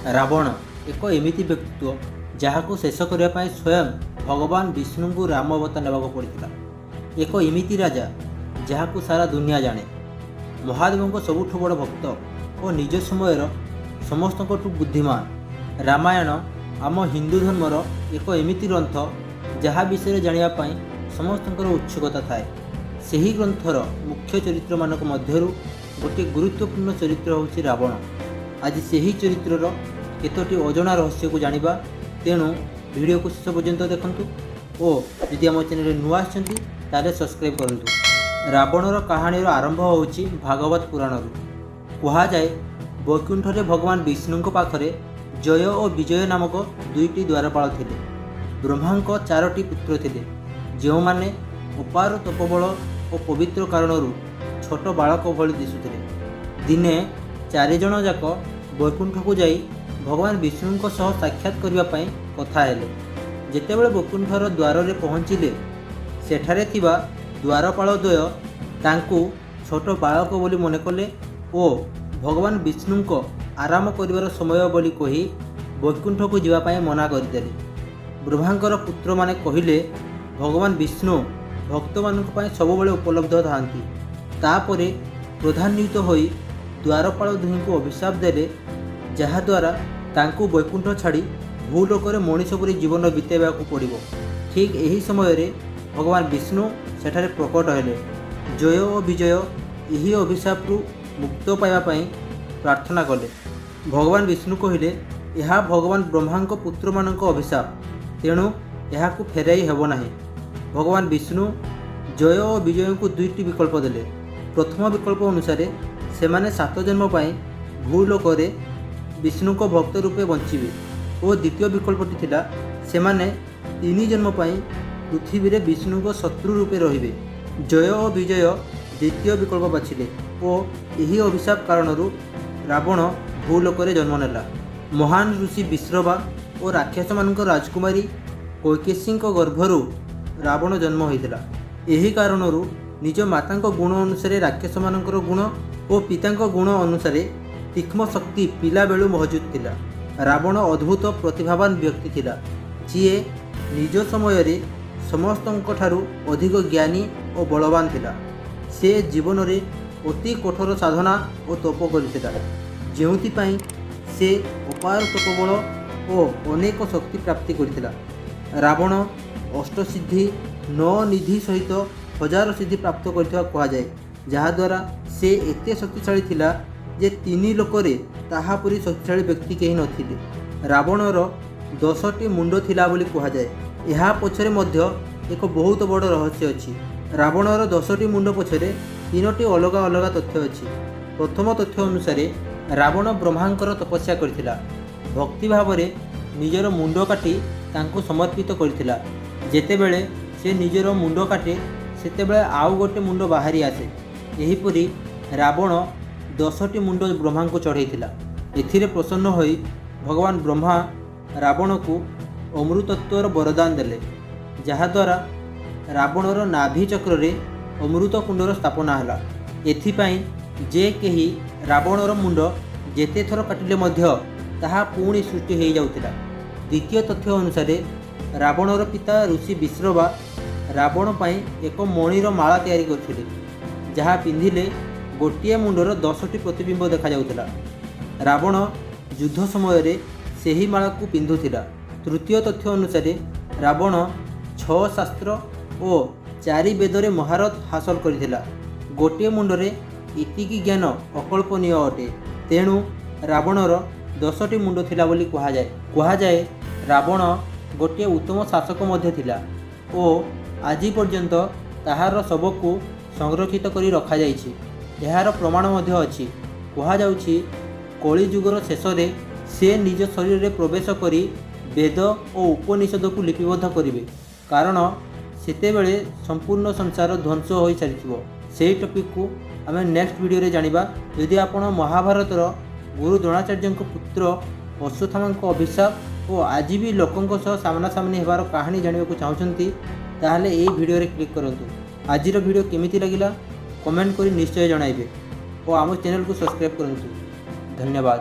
ରାବଣ ଏକ ଏମିତି ବ୍ୟକ୍ତିତ୍ୱ, ଯାହାକୁ ଶେଷ କରିବା ପାଇଁ ସ୍ୱୟଂ ଭଗବାନ ବିଷ୍ଣୁଙ୍କୁ ରାମ ଅବତାର ନେବାକୁ ପଡ଼ିଥିଲା। ଏକ ଏମିତି ରାଜା, ଯାହାକୁ ସାରା ଦୁନିଆ ଜାଣେ, ମହାଦେବଙ୍କ ସବୁଠୁ ବଡ଼ ଭକ୍ତ ଓ ନିଜ ସମୟର ସମସ୍ତଙ୍କଠୁ ବୁଦ୍ଧିମାନ। ରାମାୟଣ ଆମ ହିନ୍ଦୁ ଧର୍ମର ଏକ ଏମିତି ଗ୍ରନ୍ଥ, ଯାହା ବିଷୟରେ ଜାଣିବା ପାଇଁ ସମସ୍ତଙ୍କର ଉତ୍ସୁକତା ଥାଏ। ସେହି ଗ୍ରନ୍ଥର ମୁଖ୍ୟ ଚରିତ୍ରମାନଙ୍କ ମଧ୍ୟରୁ ଗୋଟିଏ ଗୁରୁତ୍ୱପୂର୍ଣ୍ଣ ଚରିତ୍ର ହେଉଛି ରାବଣ। ଆଜି ସେହି ଚରିତ୍ରର କେତୋଟି ଅଜଣା ରହସ୍ୟକୁ ଜାଣିବା। ତେଣୁ ଭିଡ଼ିଓକୁ ଶେଷ ପର୍ଯ୍ୟନ୍ତ ଦେଖନ୍ତୁ ଓ ଯଦି ଆମ ଚ୍ୟାନେଲରେ ନୂଆ ଆସିଛନ୍ତି, ତାହେଲେ ସବସ୍କ୍ରାଇବ୍ କରନ୍ତୁ। ରାବଣର କାହାଣୀର ଆରମ୍ଭ ହେଉଛି ଭାଗବତ ପୁରାଣରୁ। କୁହାଯାଏ, ବୈକୁଣ୍ଠରେ ଭଗବାନ ବିଷ୍ଣୁଙ୍କ ପାଖରେ ଜୟ ଓ ବିଜୟ ନାମକ ଦୁଇଟି ଦ୍ୱାରପାଳ ଥିଲେ। ବ୍ରହ୍ମାଙ୍କ ଚାରୋଟି ପୁତ୍ର ଥିଲେ, ଯେଉଁମାନେ ଅପାର ତପୋବଳ ଓ ପବିତ୍ର କାରଣରୁ ଛୋଟ ବାଳକ ଭଳି ଦିଶୁଥିଲେ। ଦିନେ ଚାରିଜଣ ଯାକ ବୈକୁଣ୍ଠକୁ ଯାଇ ଭଗବାନ ବିଷ୍ଣୁଙ୍କ ସହ ସାକ୍ଷାତ କରିବା ପାଇଁ କଥା ହେଲେ। ଯେତେବେଳେ ବୈକୁଣ୍ଠର ଦ୍ୱାରରେ ପହଞ୍ଚିଲେ, ସେଠାରେ ଥିବା ଦ୍ୱାରପାଳ ଦ୍ୱୟ ତାଙ୍କୁ ଛୋଟ ବାଳକ ବୋଲି ମନେ କଲେ ଓ ଭଗବାନ ବିଷ୍ଣୁଙ୍କ ଆରାମ କରିବାର ସମୟ ବୋଲି କହି ବୈକୁଣ୍ଠକୁ ଯିବା ପାଇଁ ମନା କରିଦେଲେ। ବ୍ରହ୍ମାଙ୍କର ପୁତ୍ରମାନେ କହିଲେ, ଭଗବାନ ବିଷ୍ଣୁ ଭକ୍ତମାନଙ୍କ ପାଇଁ ସବୁବେଳେ ଉପଲବ୍ଧ ଥାଆନ୍ତି। ତାପରେ କ୍ରୋଧାନ୍ୱିତ ହୋଇ ଦ୍ୱାରପାଳ ଦୁହିଁଙ୍କୁ ଅଭିଶାପ ଦେଲେ, ଯାହାଦ୍ୱାରା ତାଙ୍କୁ ବୈକୁଣ୍ଠ ଛାଡ଼ି ଭୂଲୋକରେ ମଣିଷ ପରି ଜୀବନ ବିତାଇବାକୁ ପଡ଼ିବ। ଠିକ୍ ଏହି ସମୟରେ ଭଗବାନ ବିଷ୍ଣୁ ସେଠାରେ ପ୍ରକଟ ହେଲେ। ଜୟ ଓ ବିଜୟ ଏହି ଅଭିଶାପରୁ ମୁକ୍ତ ପାଇବା ପାଇଁ ପ୍ରାର୍ଥନା କଲେ। ଭଗବାନ ବିଷ୍ଣୁ କହିଲେ, ଏହା ଭଗବାନ ବ୍ରହ୍ମାଙ୍କ ପୁତ୍ରମାନଙ୍କ ଅଭିଶାପ, ତେଣୁ ଏହାକୁ ଫେରାଇ ହେବ ନାହିଁ। ଭଗବାନ ବିଷ୍ଣୁ ଜୟ ଓ ବିଜୟଙ୍କୁ ଦୁଇଟି ବିକଳ୍ପ ଦେଲେ। ପ୍ରଥମ ବିକଳ୍ପ ଅନୁସାରେ ସେମାନେ 7 ଜନ୍ମ ପାଇଁ ଭୂଲୋକରେ ବିଷ୍ଣୁଙ୍କ ଭକ୍ତ ରୂପେ ବଞ୍ଚିବେ ଓ ଦ୍ୱିତୀୟ ବିକଳ୍ପଟି ଥିଲା, ସେମାନେ 3 ଜନ୍ମ ପାଇଁ ପୃଥିବୀରେ ବିଷ୍ଣୁଙ୍କ ଶତ୍ରୁ ରୂପେ ରହିବେ। ଜୟ ଓ ବିଜୟ ଦ୍ୱିତୀୟ ବିକଳ୍ପ ବାଛିଲେ ଓ ଏହି ଅଭିଶାପ କାରଣରୁ ରାବଣ ଭୂଲୋକରେ ଜନ୍ମ ନେଲା। ମହାନ ଋଷି ବିଶ୍ରବା ଓ ରାକ୍ଷସମାନଙ୍କ ରାଜକୁମାରୀ କୈକେସୀଙ୍କ ଗର୍ଭରୁ ରାବଣ ଜନ୍ମ ହୋଇଥିଲା। ଏହି କାରଣରୁ ନିଜ ମାତାଙ୍କ ଗୁଣ ଅନୁସାରେ ରାକ୍ଷସମାନଙ୍କର ଗୁଣ ଓ ପିତାଙ୍କ ଗୁଣ ଅନୁସାରେ ତୀକ୍ଷ୍ଣ ଶକ୍ତି ପିଲାବେଳୁ ମହଜୁଦ ଥିଲା। ରାବଣ ଅଦ୍ଭୁତ ପ୍ରତିଭାବାନ ବ୍ୟକ୍ତି ଥିଲା, ଯିଏ ନିଜ ସମୟରେ ସମସ୍ତଙ୍କଠାରୁ ଅଧିକ ଜ୍ଞାନୀ ଓ ବଳବାନ ଥିଲା। ସେ ଜୀବନରେ ଅତି କଠୋର ସାଧନା ଓ ତପ କରିଥିଲା, ଯେଉଁଥିପାଇଁ ସେ ଅପାର ତପୋବଳ ଓ ଅନେକ ଶକ୍ତି ପ୍ରାପ୍ତି କରିଥିଲା। ରାବଣ ଅଷ୍ଟସିଦ୍ଧି, ନଅ ନିଧି ସହିତ ହଜାର ସିଦ୍ଧି ପ୍ରାପ୍ତ କରିଥିବା କୁହାଯାଏ, ଯାହାଦ୍ୱାରା ସେ ଏତେ ଶକ୍ତିଶାଳୀ ଥିଲା ଯେ ତିନି ଲୋକରେ ତାହା ପରି ଶକ୍ତିଶାଳୀ ବ୍ୟକ୍ତି କେହି ନଥିଲେ। ରାବଣର 10ଟି ମୁଣ୍ଡ ଥିଲା ବୋଲି କୁହାଯାଏ। ଏହା ପଛରେ ମଧ୍ୟ ଏକ ବହୁତ ବଡ଼ ରହସ୍ୟ ଅଛି। ରାବଣର 10ଟି ମୁଣ୍ଡ ପଛରେ ତିନୋଟି ଅଲଗା ଅଲଗା ତଥ୍ୟ ଅଛି। ପ୍ରଥମ ତଥ୍ୟ ଅନୁସାରେ ରାବଣ ବ୍ରହ୍ମାଙ୍କର ତପସ୍ୟା କରିଥିଲା। ଭକ୍ତି ଭାବରେ ନିଜର ମୁଣ୍ଡ କାଟି ତାଙ୍କୁ ସମର୍ପିତ କରିଥିଲା। ଯେତେବେଳେ ସେ ନିଜର ମୁଣ୍ଡ କାଟେ, ସେତେବେଳେ ଆଉ ଗୋଟେ ମୁଣ୍ଡ ବାହାରି ଆସେ। ଏହିପରି ରାବଣ 10ଟି ମୁଣ୍ଡ ବ୍ରହ୍ମାଙ୍କୁ ଚଢ଼େଇଥିଲା। ଏଥିରେ ପ୍ରସନ୍ନ ହୋଇ ଭଗବାନ ବ୍ରହ୍ମା ରାବଣକୁ ଅମୃତତ୍ୱର ବରଦାନ ଦେଲେ, ଯାହାଦ୍ୱାରା ରାବଣର ନାଭି ଚକ୍ରରେ ଅମୃତ କୁଣ୍ଡର ସ୍ଥାପନା ହେଲା। ଏଥିପାଇଁ ଯେ କେହି ରାବଣର ମୁଣ୍ଡ ଯେତେ ଥର କାଟିଲେ ମଧ୍ୟ ତାହା ପୁଣି ସୃଷ୍ଟି ହୋଇଯାଉଥିଲା। ଦ୍ୱିତୀୟ ତଥ୍ୟ ଅନୁସାରେ ରାବଣର ପିତା ଋଷି ବିଶ୍ରବା ରାବଣ ପାଇଁ ଏକ ମଣିର ମାଳା ତିଆରି କରିଥିଲେ, ଯାହା ପିନ୍ଧିଲେ ଗୋଟିଏ ମୁଣ୍ଡର 10ଟି ପ୍ରତିବିମ୍ବ ଦେଖାଯାଉଥିଲା। ରାବଣ ଯୁଦ୍ଧ ସମୟରେ ସେହି ମାଳାକୁ ପିନ୍ଧୁଥିଲା। ତୃତୀୟ ତଥ୍ୟ ଅନୁସାରେ ରାବଣ ଛଅ ଶାସ୍ତ୍ର ଓ ଚାରି ବେଦରେ ମହାରତ ହାସଲ କରିଥିଲା। ଗୋଟିଏ ମୁଣ୍ଡରେ ଏତିକି ଜ୍ଞାନ ଅକଳ୍ପନୀୟ ଅଟେ। ତେଣୁ ରାବଣର 10ଟି ମୁଣ୍ଡ ଥିଲା ବୋଲି କୁହାଯାଏ। କୁହାଯାଏ, ରାବଣ ଗୋଟିଏ ଉତ୍ତମ ଶାସକ ମଧ୍ୟ ଥିଲା ଓ ଆଜି ପର୍ଯ୍ୟନ୍ତ ତାହାର ଶବକୁ ସଂରକ୍ଷିତ କରି ରଖାଯାଇଛି। ଏହାର ପ୍ରମାଣ ମଧ୍ୟ ଅଛି। କୁହାଯାଉଛି, କଳିଯୁଗର ଶେଷରେ ସେ ନିଜ ଶରୀରରେ ପ୍ରବେଶ କରି ବେଦ ଓ ଉପନିଷଦକୁ ଲିପିବଦ୍ଧ କରିବେ, କାରଣ ସେତେବେଳେ ସମ୍ପୂର୍ଣ୍ଣ ସଂସାର ଧ୍ୱଂସ ହୋଇସାରିଥିବ। ସେହି ଟପିକକୁ ଆମେ ନେକ୍ସଟ ଭିଡ଼ିଓରେ ଜାଣିବା। ଯଦି ଆପଣ ମହାଭାରତର ଗୁରୁ ଦ୍ରୋଣାଚାର୍ଯ୍ୟଙ୍କ ପୁତ୍ର ଅଶ୍ୱତ୍ଥାମାଙ୍କ ଅଭିଶାପ ଓ ଆଜି ବି ଲୋକଙ୍କ ସହ ସାମ୍ନାସାମ୍ନି ହେବାର କାହାଣୀ ଜାଣିବାକୁ ଚାହୁଁଛନ୍ତି, ତାହେଲେ ଏହି ଭିଡ଼ିଓରେ କ୍ଲିକ୍ କରନ୍ତୁ। ଆଜିର ଭିଡ଼ିଓ କେମିତି ଲାଗିଲା, କମେଣ୍ଟ କରି ନିଶ୍ଚୟ ଜଣାଇବେ ଓ ଆମ ଚ୍ୟାନେଲକୁ ସବସ୍କ୍ରାଇବ୍ କରନ୍ତୁ। ଧନ୍ୟବାଦ।